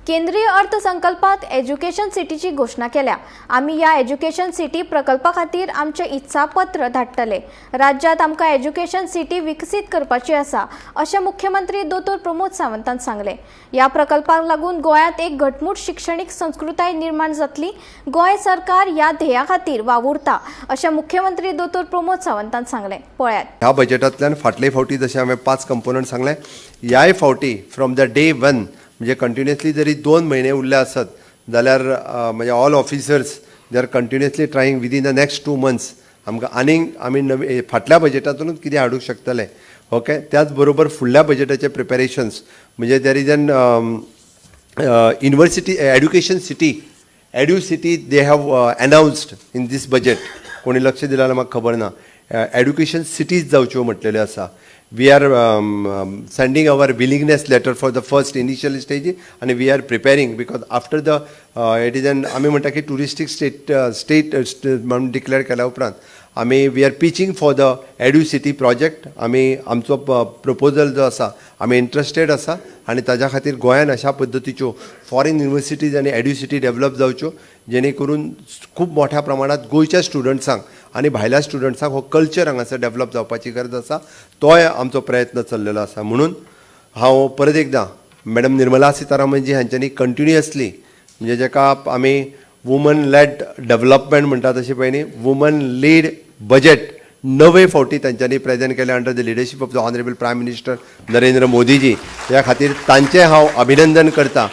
केंद्रीय अर्थसंकल्पात एज्युकेशन सिटीची घोशणा केल्या. आमी ह्या एज्युकेशन सिटी प्रकल्पा खातीर आमचें इत्सापत्र धाडटले. राज्यांत आमकां एज्युकेशन सिटी विकसीत करपाची आसा, अशें मुख्यमंत्री दोतोर प्रमोद सावंतान सांगलें. ह्या प्रकल्पाक लागून गोंयांत एक घटमूट शिक्षणीक संस्कृताय निर्माण जातली. गोंय सरकार ह्या ध्येया खातीर वावुरता, अशें मुख्यमंत्री दोतोर प्रमोद सावंतान सांगलें. पळयात. ह्या बजेटांतल्यान फाटले फावटी जशें हांवें पांच कंपोनंट सांगले, ह्याय फावटी फ्रॉम the day one, म्हणजे कंटिन्युअसली जरी 2 म्हयने उरले आसत जाल्यार म्हणजे all officers, they are continuously trying within the next 2 months आमकां आनीक आमी नवी फाटल्या बजेटांतूनच कितें हाडूंक शकतले. ओके, त्याच बरोबर फुडल्या बजेटाचे प्रिपेरेशन्स, म्हणजे there is an university, education city, edu city they have announced in this budget. कोणी लक्ष दिलां जाल्यार म्हाका खबर ना. एड्युकेशन सिटीज जावच्यो म्हटलेल्यो आसा. We are sending our willingness letter for the first initial stage आनी we are preparing because after the it is an आमी म्हणटा की ट्युरिस्टीक स्टेट स्टेट म्हणून डिक्लेअर केल्या उपरांत आमी we are pitching for the edu city project. आमी आमचो प्रपोजल जो आसा, आमी इंट्रस्टेड आसा आनी ताज्या खातीर गोंयान अशा पद्दतीच्यो फॉरेन युनिवर्सिटीज आनी एड्यू सिटी डेव्हलप जावच्यो, जेणे करून खूब मोठ्या प्रमाणात गोंयच्या स्टुडंट्सांक आनी भायल्या स्टुडंट्सांक हो कल्चर हांगासर डेव्हलप जावपाची गरज आसा. तोय आमचो प्रयत्न चल्लेलो आसा. म्हणून हांव परत एकदां मॅडम निर्मला सीतारामनजी हांच्यांनी कंटिन्युअसली, म्हणजे जेका आमी वुमन लेड डेव्हलपमेंट म्हणटा, तशें पळय न्ही, वुमन लीड बजेट णवे फावटी तांच्यांनी प्रेजेंट केलें under the leadership of the honourable Prime Minister Narendra Modiji. ह्या खातीर तांचें हांव अभिनंदन करता.